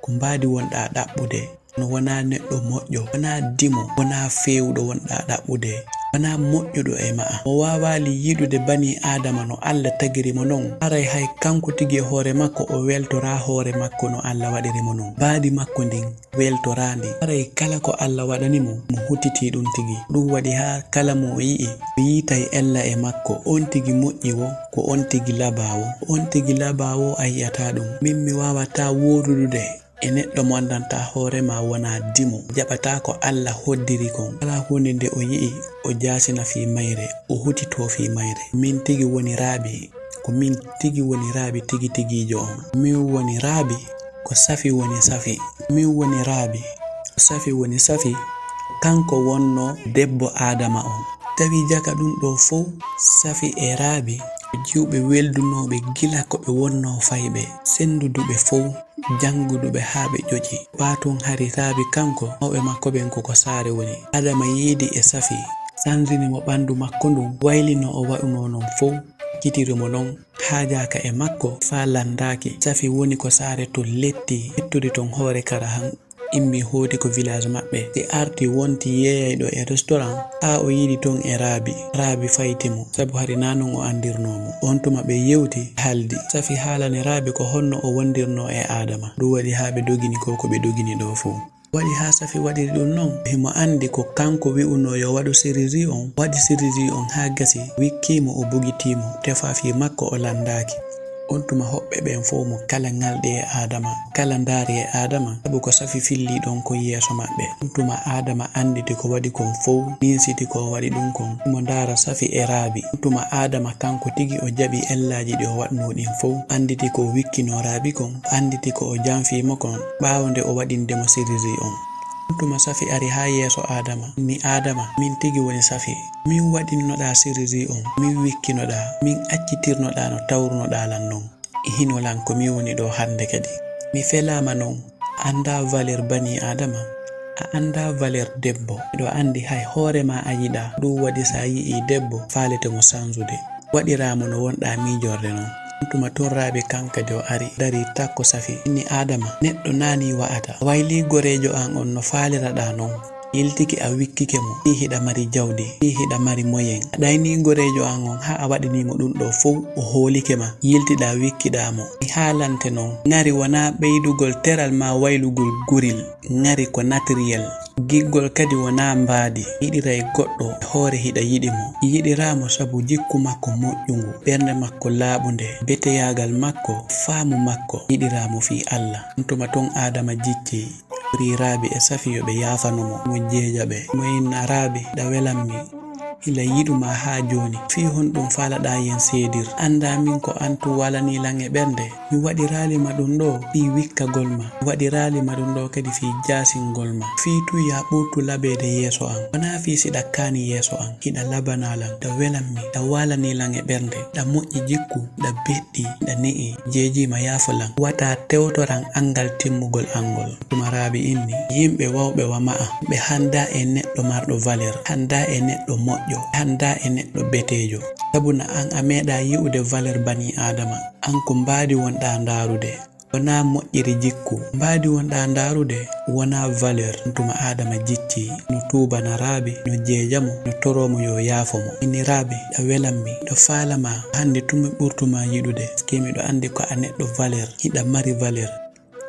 ko mbaadi wonɗaa ɗaɓɓude. No wonaa neɗɗo moƴƴo, wonaa dimo, wonaa feewuɗo wonɗaa ɗaɓɓude, wonaa moƴƴuɗo e ma'a. Mo waawaali yiɗude banii Aadama no Alla tagiri mo non, haray hay kanko tigi e hoore makko o weltoraa hoore makko no Alla waɗiri mo non. Mbaadi makko ndin weltoraandi. Haray kala ko Alla waɗani mo, mo hutitii ɗum tigi. Ɗum waɗi haa kala mo o yi'i, o yiitay ella e makko. On tigi moƴƴi wo, ko on tigi labaa wo. On tigi labaa wo a yi'ataa ɗum. Min mi waawataa woodudude e neɗɗo mo anndantaa hoore maa wonaa dimo. Jaɓataa ko Alla hoddiri kon. Kala huunde nde o yi'i, o jaasina fii mayre, o hutitoo fii mayre. Min tigi woni Raabi. Ko min tigi woni Raabi tigi tigiijo on. Min woni Raabi, ko Safi woni Safi. Min woni Raabi, ko Safi woni Safi. Kanko wonno debbo Aadama on. Tawi jaka ɗum ɗo fow, Safi e Raabi Jiwɓe weldunooɓe gila ko ɓe wonnoo fayɓe, sennduduɓe fow, jannguduɓe haa ɓe ƴoƴi. Ɓaa tun hari Raabi kanko, mawɓe makko ɓen ko ko saare woni. Aadama yiidi e Safi, sanzini mo ɓanndu makko ndun, wayli no o waɗunoo non fow, accitiri mo non, haajaaka e makko faa lanndaaki. Safi woni ko saare tun letti, ƴettude ton hoore kara han. Immi hooti ko village maɓɓe. Si arti wonti yeeyayɗo e restaurant, haa o yiidi ton e Raabi. Raabi fayti mo, sabu hari naa non o anndirnoo mo. On tuma ɓe yewti, haldi. Safi haalani Raabi ko honno o wondirnoo e Aadama. Ɗun waɗi haa ɓe dogini ko ko ɓe dogini ɗoo fow. Waɗi haa Safi waɗiri ɗun non? Himo anndi ko kanko wi'unoo yo waɗu chirurgie on. Waɗi chirurgie on haa gasi, wikkii mo, o bugitii mo, tefaa fii makko o lanndaaki. On tuma hoɓɓe ɓen fow mo kala ŋalɗi e Aadama, kala ndaari e Aadama, sabu ko Safi fillii ɗon kon yeeso maɓɓe. On tuma Aadama annditi ko waɗi kon fow, ninsiti ko o waɗi ɗun kon, mo ndaara Safi e Raabi. On tuma Aadama kanko tigi o jaɓi ellaaji ɗi o waɗnoo ɗin fow, annditi ko o wikkinoo Raabi kon, annditi ko o janfii mo kon, ɓaawo nde o waɗinde mo chirurgie on. On tuma Safi ari haa yeeso Aadama, inni Aadama, min tigi woni Safi. Min waɗinnoɗaa chirurgie on, min wikkinoɗaa, min accitirnoɗaa no tawrunoɗaa lan non. Hino lan ko min woni ɗoo hannde kadi. Mi felaama non. A anndaa valeur banii Aadama. A anndaa valeur debbo. Miɗo anndi hay hoore maa a yiɗaa. Ɗun waɗi si a yi'ii debbo, faalete mo sanzude. Waɗiraa mo no wonɗaa miijorde non. On tuma tun Raabi kan kadi o ari, darii takko Safi. Inni Aadama, neɗɗo naa nii wa'ata. A waylii goreejo an on no faaliraɗaa non. Yiltike a wikkike mo, fii hiɗa mari jawdi, fii hiɗa mari moyen. A ɗaynii goreejo an on, haa a waɗanii mo ɗun ɗoo fow, o hoolike ma. Yiltiɗaa wikkiɗaa mo. Mi haalante non, ŋari wonaa ɓeydugol teral maa waylugol guril, ŋari ko naturel. Giggol kadi wonaa mbaadi, yiɗiray goɗɗo e hoore hiɗa yiɗi mo. Yiɗiraa mo sabu jikku makko moƴƴungu, ɓernde makko laaɓunde, beteyaagal makko, faamu makko, yiɗiraa mo fii Alla. On tuma ton Aadama jiccii. Ɓuri Raabi e Safi yo ɓe yaafano mo, mo jeeja ɓe, mo inna Raabi, ɗa welan mi. Hila yiɗu ma haa jooni, fii honɗun faalaɗaa yen seedir? Anndaa min ko an tun waalanii lan e ɓernde. Mi waɗiraali ma ɗun ɗoo fii wikkagol ma, mi waɗiraali ma ɗun ɗoo kadi fii jaasingol ma, fii tun yo a ɓurtu labeede yeeso an. Wonaa fii si ɗa kaani yeeso an, hiɗa labanaa lan, ɗa welan mi, ɗa waalanii lan e ɓernde, ɗa moƴƴi jikku, ɗa beɗɗi, ɗa ne'i, jeejii ma yaafo lan. Wata tewtoran anngal timmugol an ngol. Tuma Raabi inni, yimɓe wawɓe wa ma'a, ɓe hanndaa e neɗɗo marɗo valeur, hanndaa e neɗɗo moƴƴo, hanndaa e neɗɗo beteejo. Sabu na an a meeɗaa yi'ude valeur banii Aadama, an ko mbaadi wonɗaa ndaarude. Wonaa moƴƴiri jikku, mbaadi wonɗaa ndaarude, wonaa valeur. Tuma Aadama jiccii, no tuubana Raabi, no jeeja mo, no toroo mo yo yaafo mo. Inni Raabi, ɗa welan mi, ɗa faala ma, hannde tun mi ɓurtu ma yiɗude, paske miɗo anndi ko a neɗɗo valeur, hiɗa mari valeur.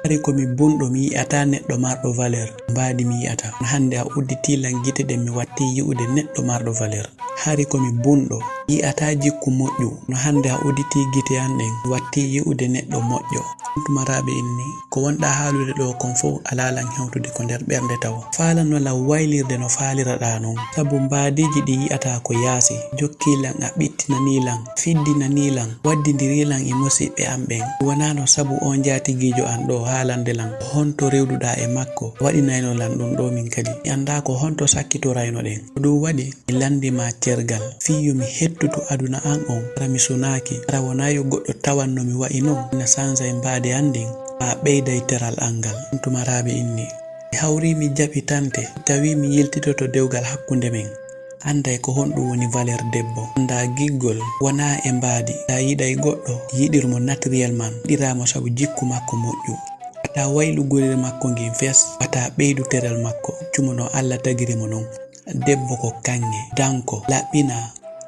Hari ko mi bunɗo, mi yi'ataa neɗɗo marɗo valeur, mbaadi mi yi'ata. Hannde a udditii lan gite ɗen, mi wattii yi'ude neɗɗo marɗo valeur. Hari ko mi bunɗo, yi'ataa jikku moƴƴu, no hannde a udditii gite an ɗen, mi wattii yi'ude neɗɗo moƴƴo. Tuma Raabi inni, ko wonɗaa haalude ɗoo kon fow alaa lan hewtude ko nder ɓernde tawo. Faalano lan waylirde no faaliraɗaa non, sabu mbaadiiji ɗi yi'ataa ko yaasi, jokkii lan a ɓittinanii lan, fiddinanii lan, waddindirii lan e musiɓɓe an ɓen. Wonaa no sabu on njaatigiijo an ɗoo haalande lan ko honto rewduɗaa e makko, waɗinayno lan ɗun ɗoo min kadi. Mi anndaa ko honto sakkitoraynoɗen. Ko ɗun waɗi, mi lanndii ma cergal, fii yo mi hettutu aduna an on, hara mi sunaaki, hara wonaa yo goɗɗo tawan no mi wa'i non, na sanzay mbaadi an ndin, maa ɓeyday teral an ngal. Tuma Raabi inni, mi hawrii mi jaɓitante, si tawii mi yiltitoto dewgal hakkunde men. Annday ko honɗun woni valeur debbo. Anndaa giggol, wonaa e mbaadi. Si a yiɗay goɗɗo, yiɗir mo naturellement, yiɗiraa mo sabu jikku makko moƴƴu. Wata waylu guriri makko ngin fes, wata ɓeydu teral makko, accu mo no Alla tagiri mo non. Debbo ko kaŋŋe, danko, laɓɓina,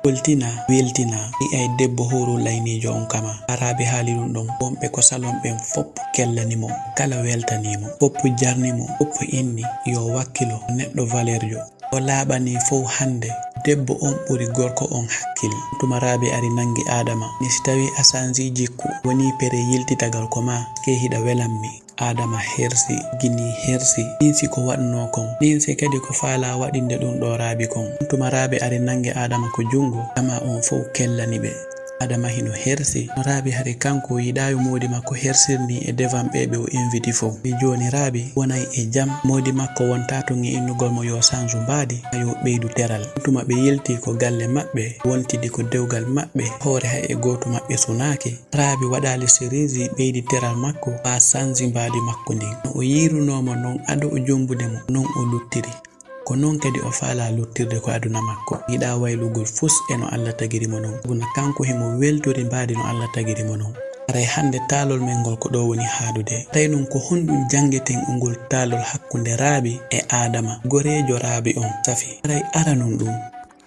koltina, weltina. Yi'ay debbo hoorulayniijo on kama. Araaɓe haali ɗun ɗon, wonɓe ko salon ɓen fow kellani mo. Kala weltanii mo, fow jarni mo, fow inni yo wakkilo, neɗɗo valeurjo. Ko laaɓanii fow hannde, debbo on ɓuri gorko on hakkil. Tuma Raabi ari nanngi Aadama, ni si tawii a sanzii jikku, wonii pere yiltitagal ko maa, ke hiɗa welan mi. Aadama hersi, gini hersi, ninsi ko waɗnoo kon. Ninsi kadi ko faalaa waɗinde ɗun ɗoo Raabi kon. Tuma Raabi ari nanngi Aadama ko junngo, jamaa on fow kellani ɓe. Adama hino hersi. No Raabi hari kanko o yiɗaayo moodi makko hersir nii e devant ɓee ɓe o inviti fow. Wi jooni Raabi wonay e jam, moodi makko wontaa tun e innugol mo yo sanju mbaadi, maa yo ɓeydu teral. Tuma ɓe yilti ko galle maɓɓe, wontidi ko dewgal maɓɓe, hoore hay e gooto maɓɓe sunaaki. Raabi waɗaali seriiji ɓeydi teral makko faa sanji mbaadi makko ndin. No o yiirunoo mo non ado o jombude mo, non o luttiri. Ko non kadi o faalaa luttirde ko aduna makko. Yiɗaa waylugol fus e no Alla tagiri mo non. Sabu no kanko himo weltori mbaadi no Alla tagiri mo non. Haray hannde taalol men ngol ko ɗoo woni haaɗude. Haray non ko honɗun janngeten e ngol taalol hakkunde Raabi e Aadama, goreejo Raabi on? Safi. Haray aranun ɗun,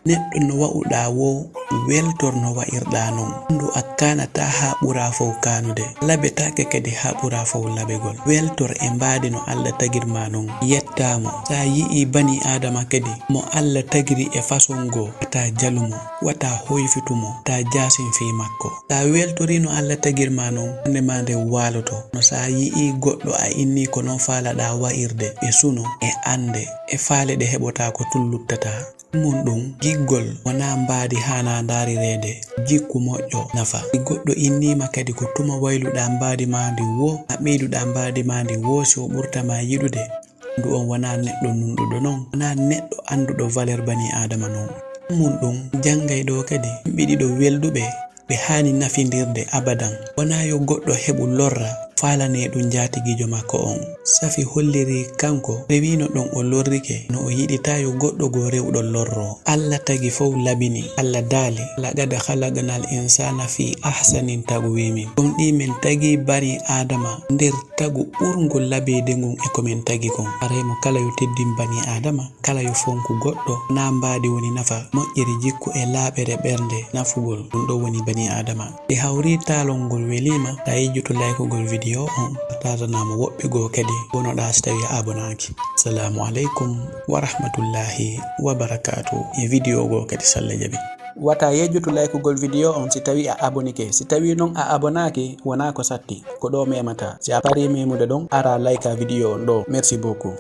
neɗɗo no wa'uɗaa woo weltor no wa'irɗaa non. Anndu a kaanataa haa ɓuraa fow kaanude. Labetaake kadi haa ɓuraa fow labegol. Weltor e mbaadi no Alla tagir maa non. Yettaa mo. Si a yi'ii banii Aadama kadi mo Alla tagiri e façon goo, wata jalu mo, wata hoyfitu mo, taa jaasin fii makko. Si a weltorii no Alla tagir maa non, hannde maa nden waaloto. No si a yi'ii goɗɗo a innii ko non faalaɗaa wa'irde, ɓe suno, e annde, e faale ɗe heɓotaako tun luttataa. Mun ɗun, giggol wonaa mbaadi haanaa ndaarireede, jikku moƴƴo nafa. Si goɗɗo innii ma kadi ko tuma wayluɗaa mbaadi maa ndin woo, a ɓeyduɗaa mbaadi maa ndin woo, si o ɓurta ma yiɗude, anndu on wonaa neɗɗo nunɗuɗo non, wonaa neɗɗo annduɗo valeur banii Aadama non. Mun ɗun, janngay ɗoo kadi, yimɓe ɗiɗo welduɓe, ɓe haani nafindirde abadan. Wonaa yo goɗɗo heɓu lorra, faalanee ɗun njaatigiijo makko on. Safi hollirii kanko, rewiino ɗon o lorrike, no o yiɗitaa yo goɗɗo goo rewɗo lorroo. Alla tagi fow labini. Alla daali, "Laqad khalaqnal insana fi ahsani taqwimin." Gomɗii men tagii banii Aadama nder tagu ɓurngol labeede ngun e ko men tagi kon. Haray mo kala yo teddin banii Aadama, kala yo fonku goɗɗo, wonaa mbaadi woni nafa, moƴƴere jikku e laaɓere ɓernde nafugol. Ɗun ɗon woni banii Aadama. Si hawrii taalol ngol welii ma, taa yejjutu laykugol video on, partagenaa mo woɓɓe goo kadi, wonoɗaa si tawii a abonaaki. Salaamu aleykum wa rahmatullaahi wa barakaatuh. E video goo kadi si Alla jaɓi. Wata yejjutu laykugol video on si tawii a abonike. Si tawii non a abonaaki, wonaa ko satti. Ko ɗoo memataa. Si a parii memude ɗon, araa laykaa video on ɗoo. Merci beaucoup.